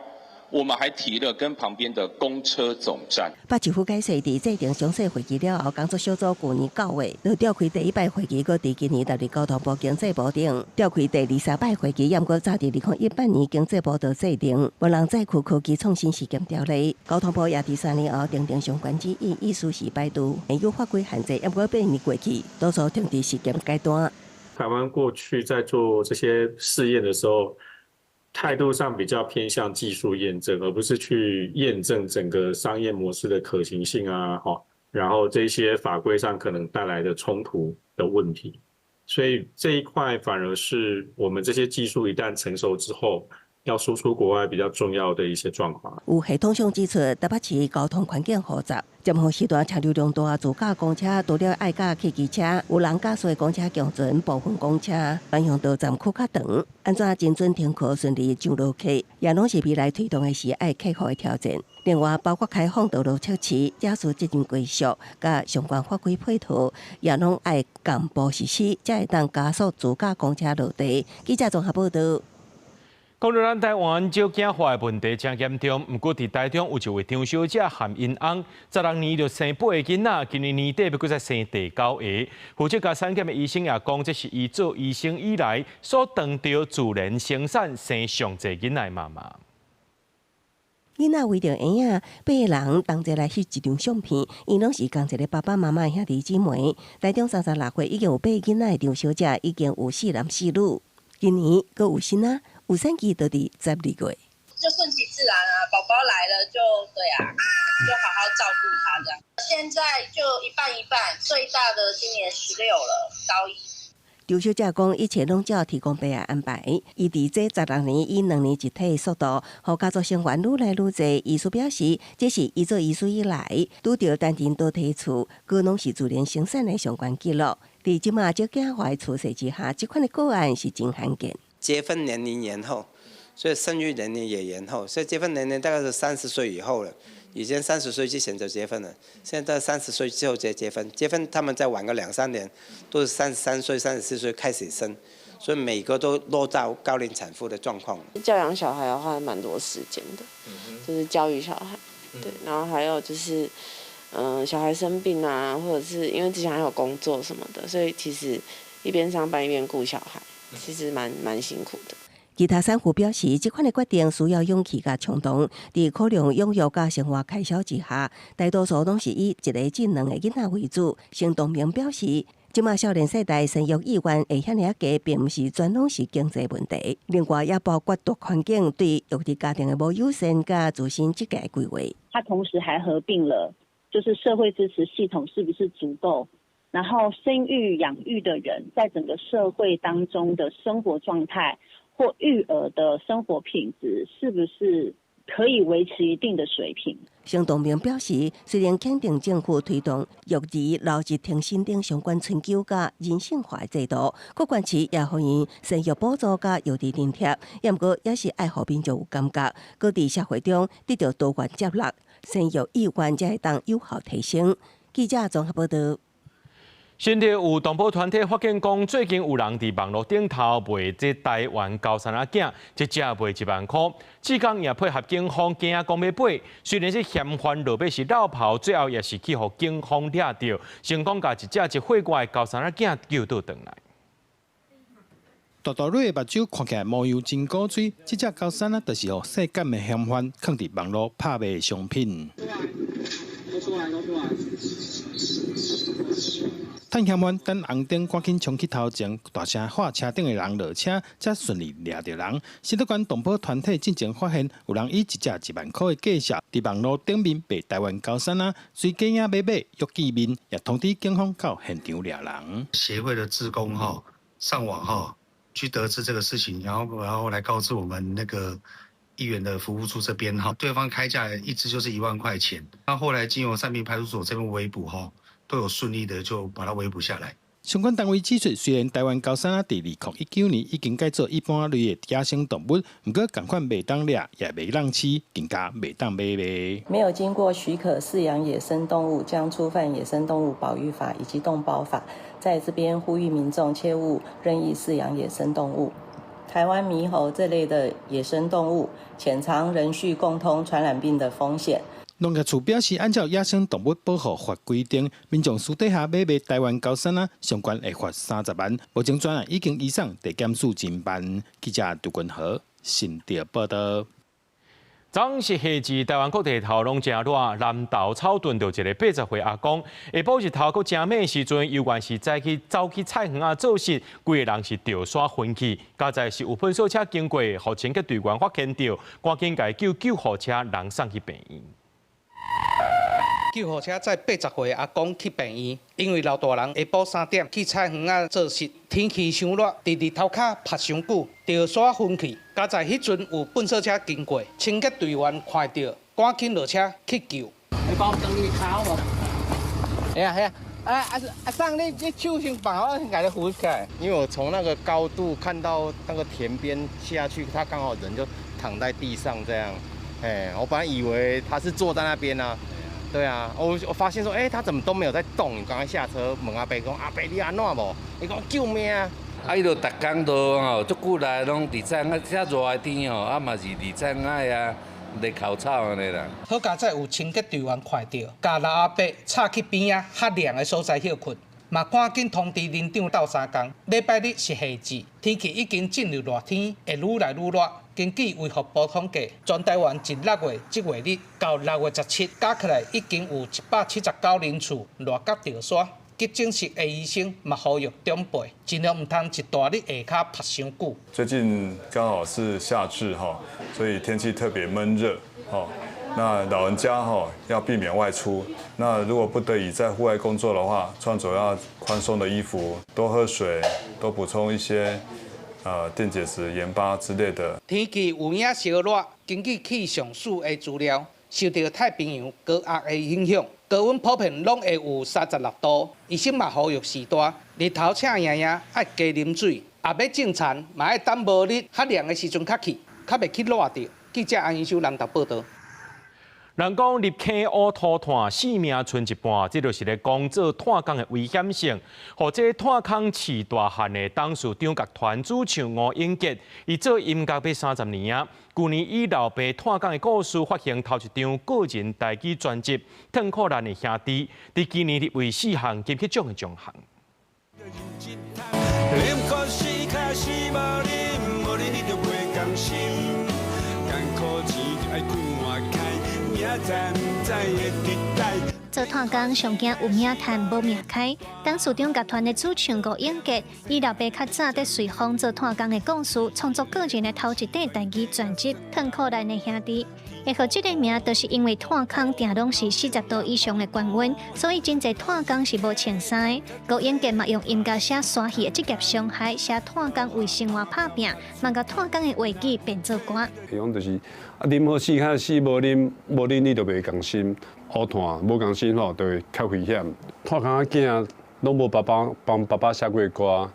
我們還提了跟旁邊的公車總站。北市府解釋，佇制定詳細會議了後，工作小組舊年9月就召開第一擺會議，閣佇今年納入交通部經濟部頂召開第二三擺會議，毋過早佇2018年經濟部就制定無人載客科技創新實驗條例，交通部也佇3年後訂定相關指引，意思是排除現有法規限制，毋過8年過去，多數停佇實驗階段。台灣過去在做這些試驗的時候，態度上比較偏向技術驗證，而不是去驗證整個商業模式的可行性啊，然後這些法規上可能帶來的衝突的問題，所以這一塊反而是我們這些技術一旦成熟之後，要輸出國外比較重要的一些狀況。有系統上指出，台北市交通環境複雜，尖峰時段車流量大，自駕公車除了愛佮客機車，有人駕駛公車共存，部分公車專用道站區較長，按怎精準停靠順利上落客，也攏是未來推動的時愛克服的挑戰。另外，包括開放道路測試、駕駛責任歸屬、佮相關法規配套，也攏愛同步實施，才會當加速自駕公車落地。記者綜合報道。講到咱台灣少子化的問題誠嚴重，毋過佇台中有一位張小姐和𪜶翁16年就生八个囡仔，今年年底欲閣再生第九個。負責共產檢的醫生也講，這是伊做醫生以來所當著自然生產生上濟囡仔的媽媽。囡仔圍著嬰仔，八个人同齊來翕一張相片，𪜶攏是仝一个爸爸媽媽的兄弟姊妹。台中36歲已經有八个囡仔的張小姐，已經有四男四女。今年閣有新仔，有產期就佇12月。就順其自然啊，寶寶來了就對啊，就好好照顧他這樣。現在就一半一半，最大的今年16了，高一。張小姐講，一切攏照天公伯的安排。伊佇這16年以兩年一體的速度，予家族成員愈來愈濟。醫師表示，這是伊做醫師以來，拄著單人倒提厝，閣攏是自然生產的上懸紀錄。佇這馬少子化的趨勢之下，這款的個案是真罕見。結婚年齡延後，所以生育年齡也延後，所以結婚年齡大概是30歲以後了。以前30歲之前就結婚了，現在30歲之後才結婚。結婚他們再晚個兩三年，都是33歲、34歲開始生，所以每個都落到高齡產婦的狀況。教養小孩要花蠻多時間的，就是教育小孩，對，然後還有就是，小孩生病啊，或者是因為之前還有工作什麼的，所以其實一邊上班一邊顧小孩，其實蠻辛苦的。其他產婦表示，這款的決定需要勇氣佮衝動，佇考量養育佮生活開銷之下，大多數攏是以一个至兩个囡仔為主。陳東明表示，這馬少年世代生育意願會遐爾仔低，並毋是全攏是經濟問題，另外也包括大環境對育兒家庭的無友善佮自身職業規劃。他同時還合併了，就是社會支持系統是不是足夠？然後生育養育的人在整個社會當中的生活狀態或育兒的生活品質，是不是可以維持一定的水平？陳東明表示，雖然肯定政府推動育兒留職停薪等相關春秋佮人性化的制度，閣縣市也歡迎生育補助佮育兒津貼，也毋過也是愛予民眾有感覺，閣佇社會中得到多元接納，生育意願才會當有效提升。記者綜合報道。新竹有動保團體發現講，最近有人佇網路頂頭賣這台灣高山仔囝，一隻賣1萬箍。志工也配合警方，驚仔講欲買，雖然是嫌犯落尾是落跑，最後也是去予警方掠著，成功共一隻一歲外的高山仔囝救倒轉來。大大蕊的目睭看起來模樣真古錐，這隻高山仔就是予涉案的嫌犯囥佇網路拍賣的商品。趁嫌犯等紅燈，趕緊衝去頭前，大聲喊車頂的人落車，才順利掠著人。新竹縣動保團體進前發現，有人以一隻1萬箍的價數，佇網路頂面賣台灣高山仔，隨假影買買約見面，也通知警方到現場掠人。協會的志工哈上網哈去得知這個事情，然後來告知我們那個議員的服務處這邊哈，對方開價一隻就是1萬塊錢。那後來經由三民派出所這邊圍捕哈，都有順利的就把它圍捕下來。相關單位指出，雖然台灣高山仔佇2019年已經改做一般類的野生動物，毋過仝款袂當掠，也袂當飼，更加袂當買賣。沒有經過許可飼養野生動物，將觸犯野生動物保育法以及動保法。在這邊呼籲民眾切勿任意飼養野生動物。台灣獼猴這類的野生動物，潛藏人畜共通傳染病的風險。農業處表示，按照野生動物保護法規定，民眾私底下買賣台灣高山仔，上懸會罰30萬。目前專案已經移送地檢署偵辦。記者杜君和新竹報道。昨是夏至，台灣各地頭攏誠熱，南投草屯就一个80歲阿公，下晡日頭閣誠猛的時陣，猶原是早起走去菜園仔做事，規个人是著沙昏去。佳哉是有噴掃車經過，予清潔隊員發現著，趕緊共伊叫救護車，人送去病院。救護車載80歲阿公去病院，因為老大人下晡3點去菜園仔做事，天氣傷熱，佇日頭跤曝傷久，著沙昏去。佳哉彼陣有糞掃車經過，清潔隊員看著，趕緊落車去救。你幫我整理跤無？哎呀哎呀，阿桑，你手先放，我先共你扶起來。因為我從那個高度看到那個田邊下去，他剛好人就躺在地上這樣。哎，我本來以為他是坐在那邊啊。對啊，我發現說，欸，他怎麼都沒有在動？趕快下車問阿伯講，阿伯你按怎無？伊講救命啊！啊，伊就逐工都吼，足久來攏佇菜啊，遮熱的天吼，啊嘛是佇菜仔啊，咧哭草按呢啦。好佳哉有清潔隊員看著，共老阿伯插去邊仔較涼的所在歇睏，嘛趕緊通知鄰長鬥相共。禮拜日是夏至，天氣已經進入熱天，會愈來愈熱。根據衛福部統計，全台灣自6月這月日到6月17，加起來已經有179人次熱甲著沙。急診室的醫生嘛呼籲長輩，盡量毋通一大日下跤曝傷久。最近剛好是夏至哈，所以天氣特別悶熱哈。那老人家哈要避免外出，那如果不得已在戶外工作的話，穿着要寬鬆的衣服，多喝水，多補充一些。電解質、鹽巴之類的。天氣有影燒熱，根據氣象署的資料，受著太平洋高壓的影響，高溫普遍攏會有36度。醫生嘛呼籲序大，日頭赤炎炎愛加啉水，啊欲種田嘛愛等無日較涼的時陣較去，較袂去熱著。記者安宜修南投報道。人講入坑烏塗炭，性命賰一半，這就是咧講做炭工的危險性。予這炭空飼大漢的董事長集團主唱吳永傑，伊做音樂欲30年啊。舊年以老爸炭工的故事發行頭一張個人台語專輯《褪苦難的兄弟》，佇今年入圍四項金曲獎的獎項。做炭工上驚有命趁無命開。董事長集團的主唱吳永傑，伊老爸較早佇隨風做炭工的故事，創作個人的頭一塊台語專輯《褪苦難的兄弟》。會號這个名，就是因為炭空定攏是40度以上的高溫，所以真濟炭工是無穿衫的。吳英傑嘛用音樂寫沙戲的職業傷害，寫炭工為生活拍拚，嘛共炭工的話語變做歌。伊講就是啊，啉好死較死，無啉無啉你就袂仝心，烏炭無仝心吼，就會較危險。炭工仔囝攏無爸爸幫爸爸寫過歌，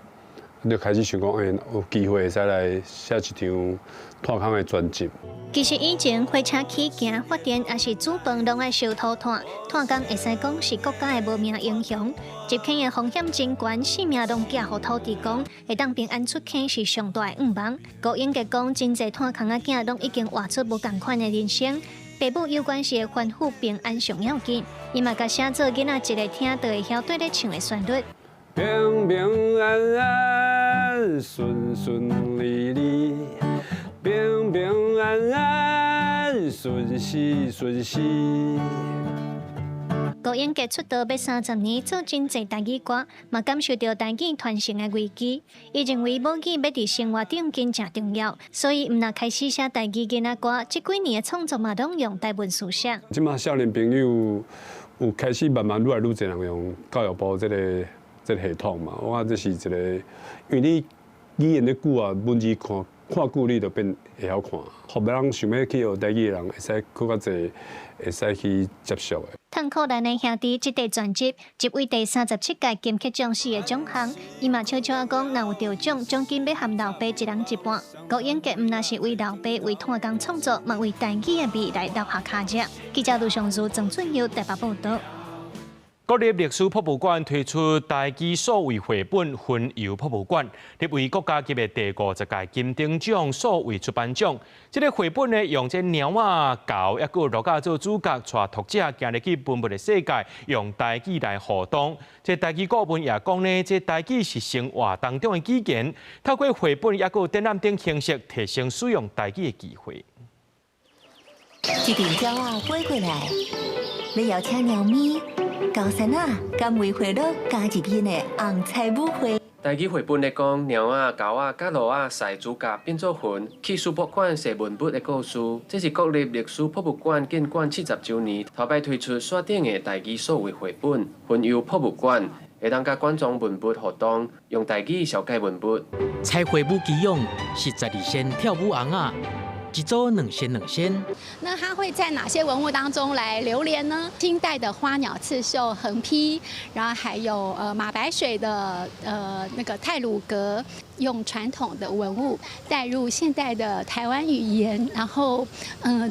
就開始想講，欸，有機會會使來寫一張炭空的專輯。其實以前火車起行、發電抑是煮飯，攏愛燒土炭，炭工會使講是國家的無名英雄。入坑的風險真懸，性命攏寄予土地公，會當平安出坑是上大的願望。吳英傑講，真濟炭空仔囝攏已經活出無仝款的人生。爸母有關係的吩咐平安上要緊，伊嘛共寫做囡仔一下聽就會曉綴咧唱的旋律。平平安安，順順利利，平平安安，順時順時。吳英傑出道欲30年，做真濟台語歌，嘛感受著台語傳承的危機。伊認為母語欲佇生活頂真正重要，所以毋但開始寫台語囡仔歌，這幾年的創作嘛攏用台文書寫。這馬少年朋友有開始慢慢愈來愈濟人用教育部這個系統嘛，我感覺這是一個，因為你語言咧久啊，文字看看久，你就變會曉看，予別人想欲去學台語的人，會使閣較濟，會使去接觸的。褪苦難的兄弟，這塊專輯入圍第37屆金曲獎四個獎項，伊嘛悄悄仔講，若有得獎，獎金欲和老爸一人一半。吳英傑毋但是為老爸為炭工創作，嘛為台語的未來留下跤跡。記者盧尚如、曾俊佑台北報導。國立歷史博物館推出台語數位繪本《雲遊博物館》，入圍國家級的第50屆金鼎獎數位出版獎。這個繪本呢，用這貓仔、狗，抑閣鹿仔做主角，帶讀者行入去文物的世界，用台語來互動。這台語顧問也講呢，這台語是生活當中的語言，透過繪本抑閣展覽等形式，提升使用台語的機會。一陣鳥仔飛過來，欲邀請貓咪。高山仔佮梅花鹿加入𪜶的紅彩舞會。台語繪本咧講，貓仔、狗仔、佮鹿仔賽主角變做雲，去史博館踅文物的故事。這是國立歷史博物館建館70週年，頭擺推出線頂的台語數位繪本《雲遊博物館》，會當佮館藏文物互動，用台語紹介文物。彩繪舞基勇是12仙跳舞尪仔。一組兩仙兩仙。那它會在哪些文物當中來流連呢？清代的花鳥刺繡橫批，然後還有馬白水的那個太魯閣，用傳統的文物帶入現代的台灣語言，然後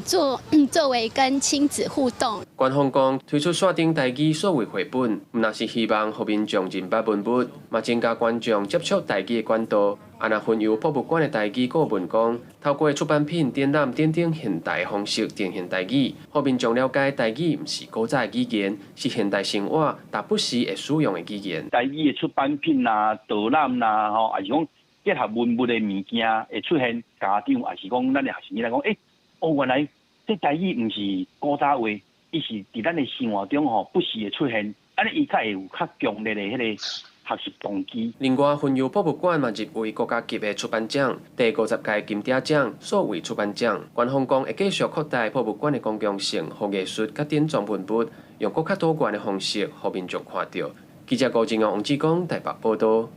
作為跟親子互動。官方講推出線頂台語數位繪本，毋但是希望予民眾認捌文物，嘛增加觀眾接觸台語的管道。啊，若雲遊博物館的台語顧問講，透過出版品展覽等等現代方式呈現台語，予民眾了解台語毋是古早的語言，是現代生活但不時會使用的語言。台語的出版品啊、導覽啦，吼，抑是講結合文物的物件會出現，家長抑是講咱的學生來講，欸，哦，原來這台語毋是古早話，伊是佇咱的生活中吼不時會出現，按呢伊較會有較強烈的彼個學習動機。另外，雲遊博物館嘛入圍國家級的出版獎，第50屆金鼎獎數位出版獎。官方講會繼續擴大博物館的公共性，予藝術佮典藏文物，用閣較多元的方式，予民眾看著。記者郭正王志剛台北報導。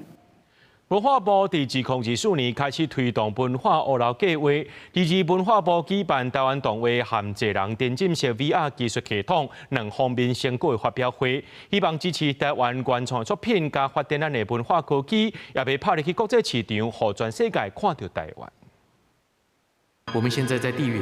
文化部佇2024年開始推動文化烏樓計畫，二二文化部舉辦台灣動畫和濟人沉浸式 VR 技術系統兩方面成果的發表會，希望支持台灣原創作品，佮發展咱的文化科技，也欲拍入去國際市場，予全世界看著台灣。我們現在在地獄，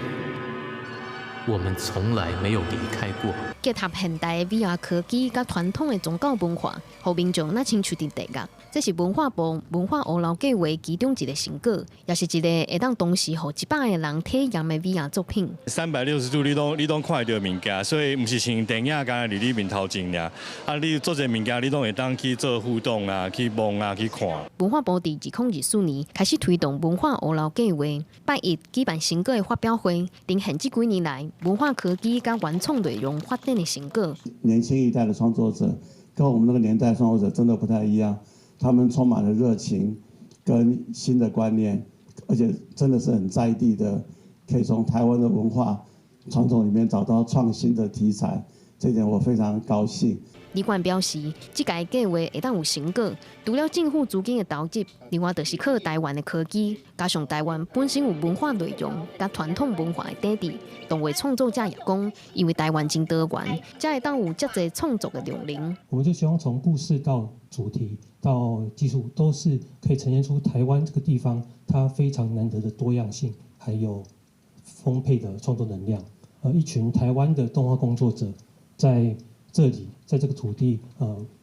我們從來沒有離開過。結合現代的 VR 科技佮傳統的宗教文化，予民眾若親像佇地獄。這是文化部文化烏樓計畫其中一個成果，也是一個會當同時予100個人體驗的 VR 作品。360度你攏看會著物件，所以毋是像電影敢若佇你面頭前爾。啊，你做這物件，你攏會當去做互動啊，去摸啊，去看。文化部佇2024年開始推動文化烏樓計畫，拜一舉辦成果的發表會，呈現這幾年來文化科技佮原創內容發展的成果。年輕一代的創作者跟我們那個年代創作者真的不太一樣。他們充滿了熱情跟新的觀念，而且真的是很在地的，可以從台灣的文化傳統裡面找到創新的題材，這點我非常高興。李冠表示，這屆計劃會當有成果，除了政府資金的投入，另外就是靠台灣的科技，加上台灣本身有文化內容佮傳統文化的底底，動畫創作者也講，因為台灣真多元，才會當有遮濟創作的量能。我們就希望從故事到主題到技術，都是可以呈現出台灣這個地方它非常難得的多樣性，還有豐沛的創作能量。一群台灣的動畫工作者在這裡，在這個土地，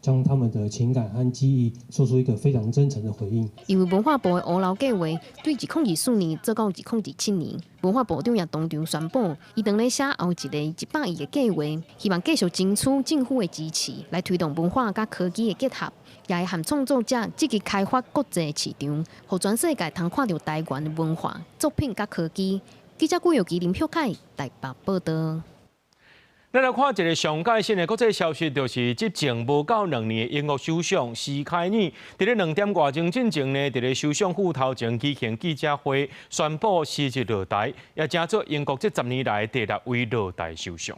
將他們的情感和記憶做出一個非常真誠的回應。因為文化部的烏樓計劃對2024年做到2027年，文化部長也當場宣布，伊當咧寫後一个100億的計劃，希望繼續爭取政府的支持，來推動文化佮科技的結合，也會和創作者積極開發國際市場，予全世界通看著台灣的文化作品佮科技。記者顧友吉林秀凱台北報道。咱來看一个上蓋新的國際消息，就是執政無夠2年的英國首相施凱爾，佇咧2點外鐘進前呢，佇咧首相府頭前舉行記者會，宣布辭職落台，也成做英國這10年來第六位落台首相。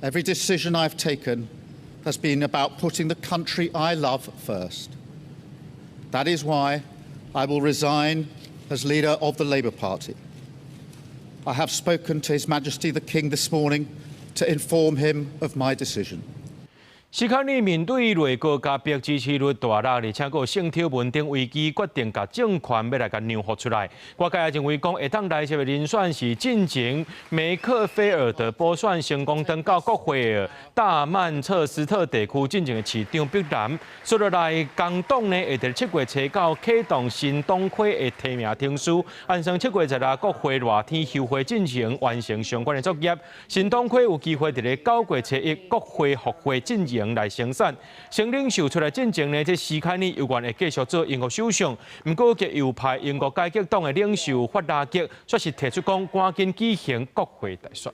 Every decision I've taken has been about putting the country I love first. That is why I will resign as leader of the Labour Party. I have spoken to His Majesty the King this morning to inform him of my decision. 施凱爾面對內閣加別支持率大落，而且閣性醜聞等危機，決定共政權欲來共讓予出來。外界也認為講，會當來接的人選是進前梅克菲爾德補選成功當到國會的大曼徹斯特地區進前的市長碧蘭。紲落來，工黨呢會佇7月初9啟動新黨魁的提名程序，按算7月16國會熱天休會進行完成相關的作業。新黨魁有機會佇咧9月初1國會復會進行來成選，新領袖出來進前呢，這施凱爾猶原會繼續做英國首相。毋過極右派英國改革黨的領袖法拉吉，卻是提出講，趕緊舉行國會大選。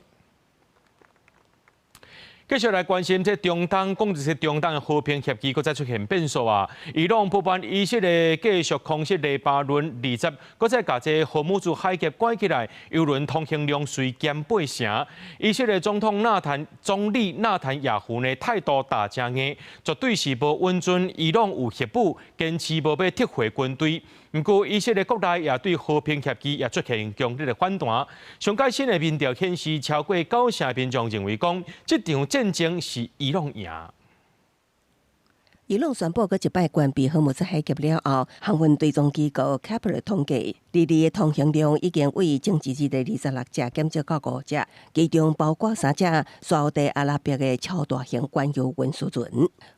繼續來關心這中東，講就是中東的和平協議，閣再出現變數啊！伊朗不滿以色列繼續空襲黎巴嫩20，閣再共這荷姆茲海峽關起來，油輪通行量隨減八成。以色列總統納坦總理納坦雅胡呢態度大誠硬，絕對是無允准伊朗有核武，堅持無欲撤回軍隊。毋過以色列國內也對和平協議也出現強烈的反彈。上蓋新的民調顯示，超過九成民眾認為講，這場戰爭是伊朗贏。伊朗宣布閣一擺關閉荷姆茲海峽了後，航運追蹤機構 Kpler 統計，二二的通行量已經對前一日的26隻減少到五隻，其中包括三隻沙烏地阿拉伯的超大型原油運輸船。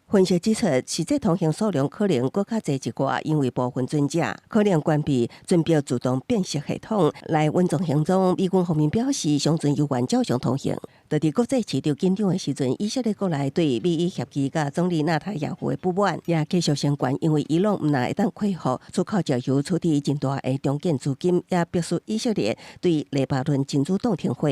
分析指出，實際通行數量可能閣較濟一寡，因為部分船隻可能關閉船舶自動辨識系統來隱藏行蹤。美軍方面表示，商船猶原照常通行。就佇國際市場緊張的時陣，以色列國內對美伊協議佮總理納塔亞胡的不滿也繼續升懸，因為伊朗毋但會當恢復出口石油，處置真大的重建資金，也迫使以色列對黎巴嫩真主黨停火。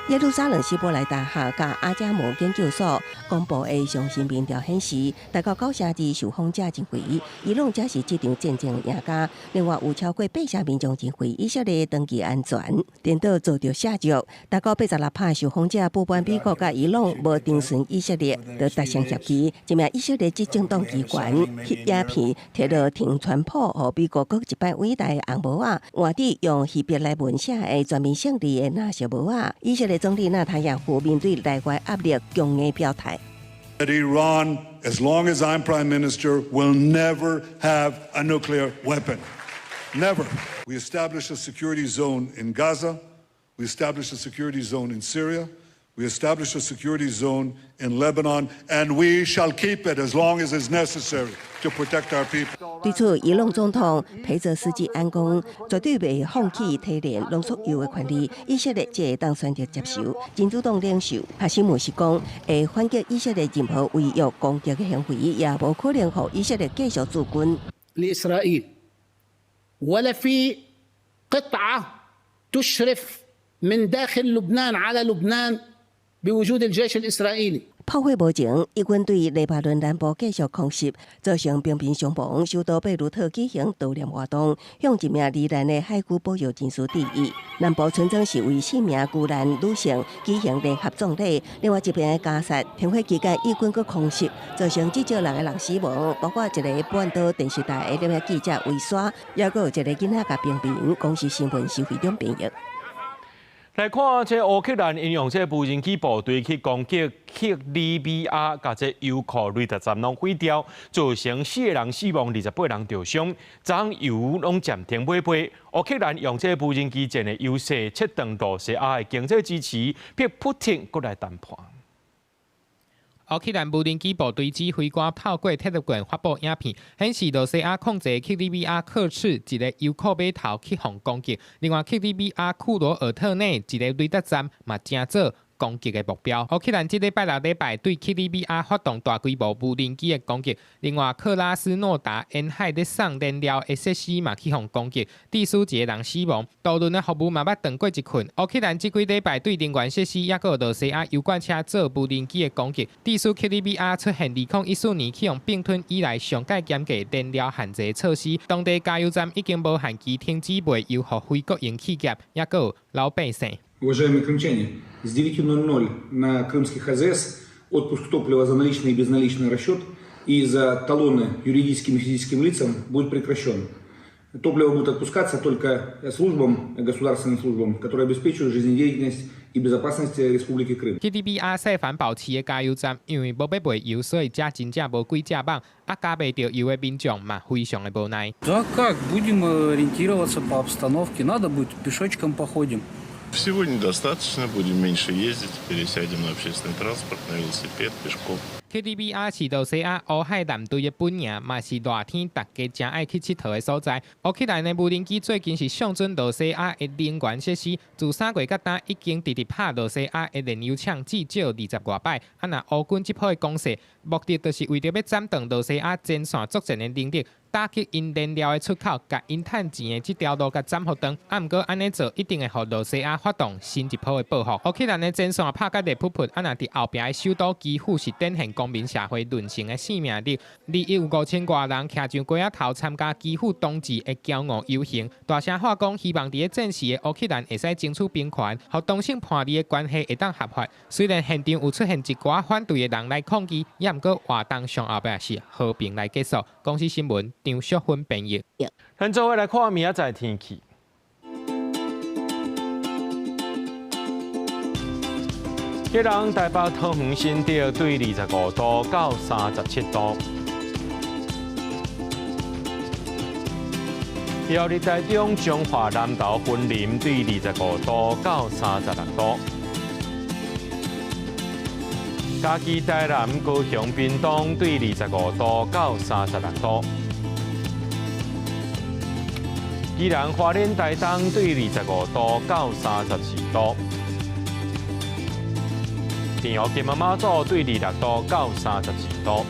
耶路撒冷希伯來大學佮阿加姆研究所公布的上新民調顯示，大概92%受訪者認為，伊朗才是這場戰爭贏家。另外，有超過八成民眾認為以色列長期安全，顛倒遭著下著。大概86%受訪者不滿美國佮伊朗無徵詢以色列就達成協議。這名以色列執政黨機關翕影片，提到挺川普予美國閣一擺偉大的紅帽仔，換佇用希伯來文寫的全面勝利的藍色帽仔。以色列總理納坦雅胡面對內外壓力，強硬表態。 That Iran, as long as I'm prime minister, will never have a nuclear weapon. Never. We established a security zone in Gaza. We established a security zone in Syria. We established a security zone in Lebanon, and we shall keep it as long as is necessary to protect our people. 對此，伊朗總統裴澤斯基安講，絕對袂放棄提煉濃縮鈾的權利，以色列才會當選擇接受。真主黨領袖哈希姆是講，會反擊以色列任何違約攻擊的行為，也無可能予以色列繼續駐軍。 لإسرائيل ولا في قطعة تشرف من داخل لبنان على لبنان بوجود الجيش الإسرائيلي。炮火無情，以軍對黎巴嫩南部繼續空襲，造成平民傷亡。首都貝魯特舉行悼念活動，向一名罹難的海軍保育人士致意。南部村莊是為四名遇難女性舉行聯合葬禮。另外一邊的加薩停火期間，以軍閣空襲，造成至少六個人死亡，包括一个半島電視台的攝影記者維沙，抑閣有一个囡仔佮平民。公視新聞徐惠中編譯。來看這烏克蘭𪜶用這無人機部隊去攻擊克里米亞，共這油庫雷達站攏毀掉，造成四个人死亡，28人著傷，昨昏油攏暫停買賣。烏克蘭用這無人機戰的優勢，切斷露西亞的經濟支持，逼普丁閣來談判。烏克蘭無人機部隊指揮官透過 Telegram 發布影片，顯示羅西亞控制克里米亞克赤一个油庫碼頭去予攻擊，另外克里米亞庫羅爾特內一个雷達站嘛成做攻擊的目標。烏克蘭這禮拜六禮拜對克里米亞發動大規模無人機的攻擊，另外克拉斯諾達沿海咧送燃料的設施嘛去予攻擊，致使一个人死亡。渡輪的服務嘛捌斷過一困。烏克蘭這幾禮拜對能源設施抑閣羅西亞油罐車做無人機的攻擊，致使克里米亞出現2014年去予併吞以來上蓋嚴格燃料限制措施，當地加油站已經無限期停止賣油予非國營企業，抑閣有老百姓。 Уважаемые крымчане, с 9:00 на крымских АЗС отпуск топлива за наличный и безналичный расчет и за талоны юридическим и физическим лицам будет прекращен. Топливо будет отпускаться только службам, государственным службам, которые обеспечивают жизнедеятельность и безопасность Республики Крым. 克里米亞細帆堡市的加油站，因為無欲賣油，所以遮真正無幾隻蠓，啊，加袂著油的民眾嘛，非常的無奈。 Да как, будем ориентироваться по обстановке, надо будет пешочком походим. Всего недостаточно, будем меньше ездить, пересядем на общественный транспорт, на велосипед, пешком. 克里米亞是羅西亞烏海艦隊的本營，嘛是熱天大家誠愛去𨑨迌的所在。烏克蘭的無人機最近是相準羅西亞的能源設施，自3月到今已經直直拍羅西亞的煉油廠至少20外擺。啊，若烏軍這波的攻勢，目的就是為著欲斬斷羅西亞前線作戰的能力。打擊𪜶燃料的出口，共𪜶趁錢的這條路共斬予斷。啊，毋過按呢做，一定會予羅西亞發動新一波的報復。烏克蘭的前線拍甲熱噗噗，啊，若佇後壁的首都基輔是展現公民社會韌性的生命力。21有5000外人徛上街仔頭參加基輔冬至的驕傲遊行，大聲喊講希望佇咧戰時的烏克蘭會使爭取平權，予同性伴侶的關係會當合法。雖然現場有出現一寡反對的人來抗議，也毋過活動上後壁是和平來結束。公視新聞張淑芬編譯。咱做伙來看明仔載天氣。基隆、台北、桃園、新竹對25度到37度。苗栗、台中、彰化、南投、雲林對25度到36度。嘉義、台南、高雄、屏東對25度到36度。宜蘭、花蓮、台東對25度到34度。平湖、金門、馬祖對26度到34度。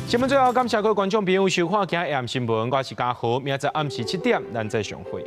新聞最後感謝各位觀眾朋友收看今日新聞，我是嘉豪，明仔載暗時7點，咱再相會。